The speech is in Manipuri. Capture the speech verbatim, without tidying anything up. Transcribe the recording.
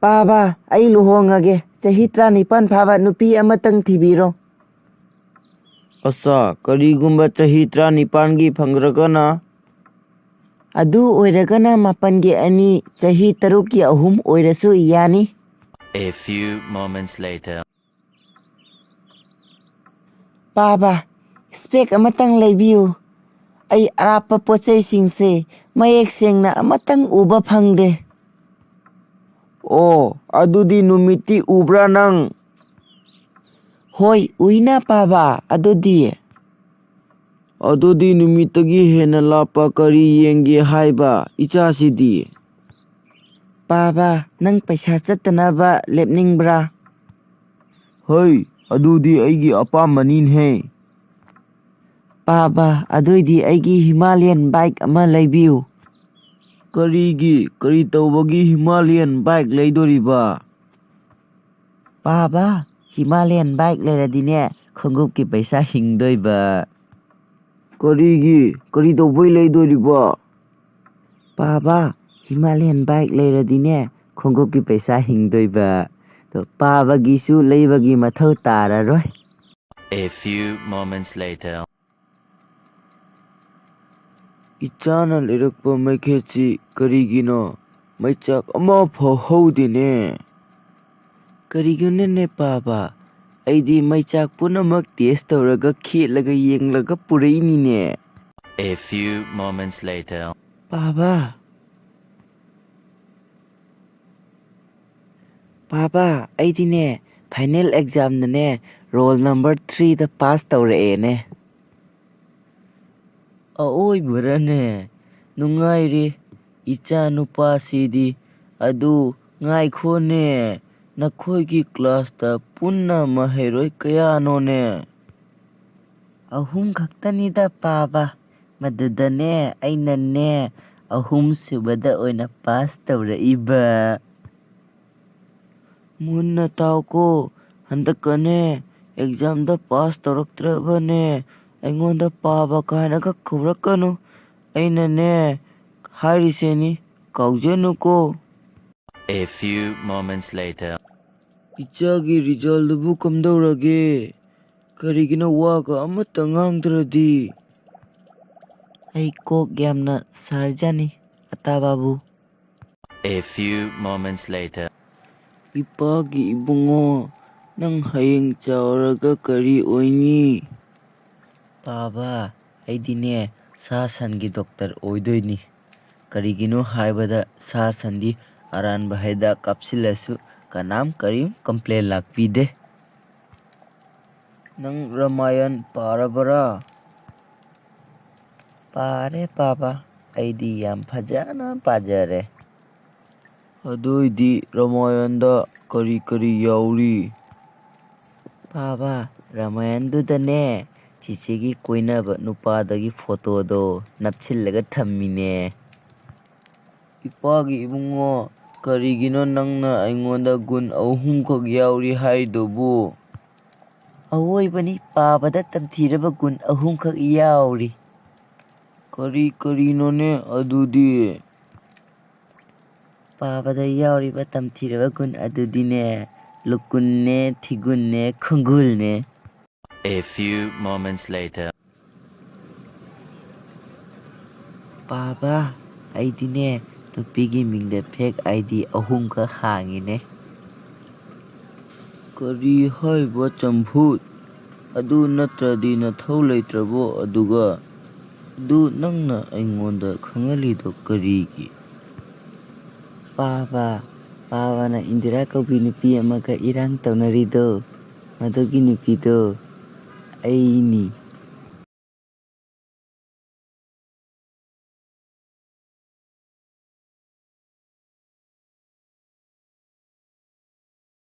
ꯄꯥꯕ, ꯑꯩ ꯂꯨꯍꯣꯡꯉꯒꯦ꯫ ꯆꯍꯤ ꯇꯔꯥꯅꯤꯄꯥꯟ ꯐꯥꯕ ꯅꯨꯄꯤ ꯑꯃꯇꯪ ꯊꯤꯕꯤꯔꯣ꯫ ꯑꯁꯥ, ꯀꯔꯤꯒꯨꯝꯕ ꯆꯍꯤ ꯇꯔꯥꯅꯤꯄꯥꯟꯒꯤ ꯐꯪꯗ꯭ꯔꯒꯅ? ꯑꯗꯨ ꯑꯣꯏꯔꯒꯅ ꯃꯥꯄꯟꯒꯤ ꯑꯅꯤ, ꯆꯍꯤ ꯇꯔꯨꯛꯀꯤ ꯑꯍꯨꯝ ꯑꯣꯏꯔꯁꯨ ꯌꯥꯅꯤ꯫ A few moments later. ꯄꯥꯕ, ꯏꯁꯄꯦꯛ ꯑꯃꯇꯪ ꯂꯩꯕꯤꯌꯨ꯫ ꯑꯩ ꯑꯔꯥꯞꯄ ꯄꯣꯠꯆꯩꯁꯤꯡꯁꯦ ꯃꯌꯦꯛ ꯁꯦꯡꯅ ꯑꯃꯇꯪ ꯎꯕ ꯐꯪꯗꯦ꯫ ꯑꯣ, ꯑꯗꯨꯗꯤ ꯅꯨꯃꯤꯠꯇꯤ ꯎꯕ꯭ꯔꯥ ꯅꯪ? ꯍꯣꯏ, ꯎꯏꯅ ꯄꯥꯕ, ꯑꯗꯨꯗꯤ꯫ ꯑꯗꯨꯗꯤ ꯅꯨꯃꯤꯠꯇꯒꯤ ꯍꯦꯟꯅ ꯂꯥꯞꯄ ꯀꯔꯤ ꯌꯦꯡꯒꯦ ꯍꯥꯏꯕ ꯏꯆꯥꯁꯤꯗꯤ? ꯄꯥꯕ, ꯅꯪ ꯄꯩꯁꯥ ꯆꯠꯇꯅꯕ ꯂꯦꯞꯅꯤꯡꯕ꯭ꯔꯥ? ꯍꯩ, ꯑꯗꯨꯗꯤ ꯑꯩꯒꯤ ꯑꯄꯥꯝꯕꯅꯤꯅꯦꯍꯦ꯫ ꯄꯥꯕ, ꯑꯗꯨꯏꯗꯤ ꯑꯩꯒꯤ ꯍꯤꯃꯥꯂꯌꯟ ꯕꯥꯏꯛ ꯑꯃ ꯂꯩꯕꯤꯌꯨ꯫ ꯀꯔꯤꯒꯤ? ꯀꯔꯤ ꯇꯧꯕꯒꯤ ꯍꯤꯃꯥꯂꯌꯟ ꯕꯥꯏꯛ ꯂꯩꯗꯣꯔꯤꯕ? ꯄꯥꯕ, ꯍꯤꯃꯥꯂꯌꯟ ꯕꯥꯏꯛ ꯂꯩꯔꯗꯤꯅꯦ, ꯈꯣꯡꯎꯞꯀꯤ ꯄꯩꯁꯥ ꯍꯤꯡꯗꯣꯏꯕ꯫ ꯀꯔꯤꯒꯤ? ꯀꯔꯤ ꯇꯧꯕꯩ ꯂꯩꯗꯣꯔꯤꯕ? ꯄꯥꯕ, ꯍꯤꯃꯥꯂꯌꯟ ꯕꯥꯏꯛ ꯂꯩꯔꯗꯤꯅꯦ, ꯈꯣꯡꯎꯞꯀꯤ ꯄꯩꯁꯥ ꯍꯤꯡꯗꯣꯏꯕ꯫ ꯑꯗꯣ ꯄꯥꯕꯒꯤꯁꯨ ꯂꯩꯕꯒꯤ ꯃꯊꯧ ꯇꯥꯔꯔꯣꯏ꯫ A few moments later. ꯏꯆꯥꯅ ꯂꯩꯔꯛꯄ ꯃꯩꯈꯦꯠꯁꯤ ꯀꯔꯤꯒꯤꯅꯣ ꯃꯩꯆꯥꯛ ꯑꯃꯐꯥꯎ ꯍꯧꯗꯦꯅꯦ? ꯀꯔꯤꯒꯤꯅꯣꯅꯦ ꯄꯥꯕ? ꯑꯩꯗꯤ ꯃꯩꯆꯥꯛ ꯄꯨꯝꯅꯃꯛ ꯇꯦꯁ ꯇꯧꯔꯒ, ꯈꯦꯠꯂꯒ, ꯌꯦꯡꯂꯒ ꯄꯨꯔꯛꯏꯅꯤꯅꯦ꯫ A few moments later. ꯄꯥꯕ, ꯄꯥꯕ, ꯑꯩꯗꯤꯅꯦ, ꯐꯥꯏꯅꯦꯜ ꯑꯦꯛꯖꯥꯝꯗꯅꯦ, ꯔꯣꯜ ꯅꯝꯕꯔ ꯊ꯭ꯔꯤꯗ ꯄꯥꯁ ꯇꯧꯔꯛꯑꯦꯅꯦ꯫ ꯑꯑꯣꯏꯕꯔꯅꯦ? ꯅꯨꯡꯉꯥꯏꯔꯦ, ꯏꯆꯥ ꯅꯨꯄꯥꯁꯤꯗꯤ꯫ ꯑꯗꯨ ꯉꯥꯏꯈꯣꯅꯦ, ꯅꯈꯣꯏꯒꯤ ꯀ꯭ꯂꯥꯁꯇ ꯄꯨꯟꯅ ꯃꯍꯩꯔꯣꯏ ꯀꯌꯥꯅꯣꯅꯦ? ꯑꯍꯨꯝ ꯈꯛꯇꯅꯤꯗ ꯄꯥꯕ, ꯃꯗꯨꯗꯅꯦ ꯑꯩꯅꯅꯦ ꯑꯍꯨꯝꯁꯨꯕꯗ ꯑꯣꯏꯅ ꯄꯥꯁ ꯇꯧꯔꯛꯏꯕ꯫ ꯃꯨꯟꯅ ꯇꯥꯎꯀꯣ, ꯍꯟꯗꯛꯀꯅꯦ ꯑꯦꯛꯖꯥꯝꯗ ꯄꯥꯁ ꯇꯧꯔꯛꯇ꯭ꯔꯕꯅꯦ ꯑꯩꯉꯣꯟꯗ ꯄꯥꯕ ꯀꯥꯏꯅꯒ ꯀꯧꯔꯛꯀꯅꯨ꯫ ꯑꯩꯅꯅꯦ ꯍꯥꯏꯔꯤꯁꯤꯅꯤ, ꯀꯥꯎꯖꯅꯨꯀꯣ꯫ A few moments later. ꯏꯆꯥꯒꯤ ꯔꯤꯖꯜꯗꯨꯕꯨ ꯀꯝꯗꯧꯔꯒꯦ? ꯀꯔꯤꯒꯤꯅꯣ ꯋꯥꯒ ꯑꯃꯠꯇ ꯉꯥꯡꯗ꯭ꯔꯗꯤ? ꯑꯩ ꯀꯣꯛ ꯌꯥꯝꯅ ꯁꯥꯔꯖꯥꯅꯤ, ꯑꯇꯥ ꯕꯥꯕꯨ꯫ A few moments later. ꯏꯄꯥꯒꯤ ꯏꯕꯨꯡꯉꯣ, ꯅꯪ ꯍꯌꯦꯡ ꯆꯥꯎꯔꯒ ꯀꯔꯤ ꯑꯣꯏꯅꯤ? ꯄꯥꯕ, ꯑꯩꯗꯤꯅꯦ ꯁꯥ ꯁꯟꯒꯤ ꯗꯣꯛꯇꯔ ꯑꯣꯏꯗꯣꯏꯅꯤ꯫ ꯀꯔꯤꯒꯤꯅꯣ ꯍꯥꯏꯕꯗ ꯁꯥ ꯁꯟꯗꯤ ꯑꯔꯥꯟꯕ ꯍꯤꯗꯥꯛ ꯀꯥꯞꯁꯤꯜꯂꯁꯨ ꯀꯅꯥꯝ ꯀꯔꯤꯝ ꯀꯝꯄ꯭ꯂꯦꯟ ꯂꯥꯛꯄꯤꯗꯦ꯫ ꯅꯪ ꯔꯥꯃꯥꯌꯟ ꯄꯥꯔꯕꯔꯥ? ꯄꯥꯔꯦ ꯄꯥꯕ, ꯑꯩꯗꯤ ꯌꯥꯝ ꯐꯖꯅ ꯄꯥꯖꯔꯦ꯫ ꯑꯗꯨꯏꯗꯤ ꯔꯥꯃꯥꯌꯟꯗ ꯀꯔꯤ ꯀꯔꯤ ꯌꯥꯎꯔꯤ? ꯄꯥꯕ, ꯔꯥꯃꯥꯌꯟꯗꯨꯗꯅꯦ ꯆꯤꯆꯦꯒꯤ ꯀꯣꯏꯅꯕ ꯅꯨꯄꯥꯗꯒꯤ ꯐꯣꯇꯣꯗꯣ ꯅꯞꯁꯤꯜꯂꯒ ꯊꯝꯃꯤꯅꯦ꯫ ꯏꯄꯥꯒꯤ ꯏꯕꯨꯡꯉꯣ, ꯀꯔꯤꯒꯤꯅꯣ ꯅꯪꯅ ꯑꯩꯉꯣꯟꯗ ꯒꯨꯟ ꯑꯍꯨꯝꯈꯛ ꯌꯥꯎꯔꯤ ꯍꯥꯏꯗꯨꯕꯨ? ꯑꯋꯣꯏꯕꯅꯤ, ꯄꯥꯕꯗ ꯇꯝꯊꯤꯔꯕ ꯒꯨꯟ ꯑꯍꯨꯝꯈꯛ ꯌꯥꯎꯔꯤ꯫ ꯀꯔꯤ ꯀꯔꯤꯅꯣꯅꯦ ꯑꯗꯨꯗꯤ? ꯄꯥꯕꯗ ꯌꯥꯎꯔꯤꯕ ꯇꯝꯊꯤꯔꯕ ꯒꯨꯟ ꯑꯗꯨꯗꯤꯅꯦ, ꯂꯨꯀꯨꯟꯅꯦ, ꯊꯤꯒꯨꯟꯅꯦ, ꯈꯨꯡꯒꯨꯜꯅꯦ꯫ A few moments later. ꯄꯥꯕ, ꯑꯩꯗꯤꯅꯦ ꯅꯨꯄꯤꯒꯤ ꯃꯤꯡꯗ ꯐꯦꯛ ꯑꯥꯏ ꯗꯤ ꯑꯍꯨꯝꯈꯛ ꯍꯥꯡꯉꯤꯅꯦ꯫ ꯀꯔꯤ ꯍꯥꯏꯕ ꯆꯝꯐꯨꯠ? ꯑꯗꯨ ꯅꯠꯇ꯭ꯔꯗꯤ ꯅꯊꯧ ꯂꯩꯇ꯭ꯔꯕꯣ? ꯑꯗꯨꯒ ꯑꯗꯨ ꯅꯪꯅ ꯑꯩꯉꯣꯟꯗ ꯈꯪꯍꯜꯂꯤꯗꯣ ꯀꯔꯤꯒꯤ? ꯄꯥꯕ, ꯄꯥꯕꯅ ꯏꯟꯗꯤꯔꯥ ꯀꯧꯕꯤ ꯅꯨꯄꯤ ꯑꯃꯒ ꯏꯔꯥꯡ ꯇꯧꯅꯔꯤꯗꯣ, ꯃꯗꯨꯒꯤ ꯅꯨꯄꯤꯗꯣ ꯑꯩꯅꯤ꯫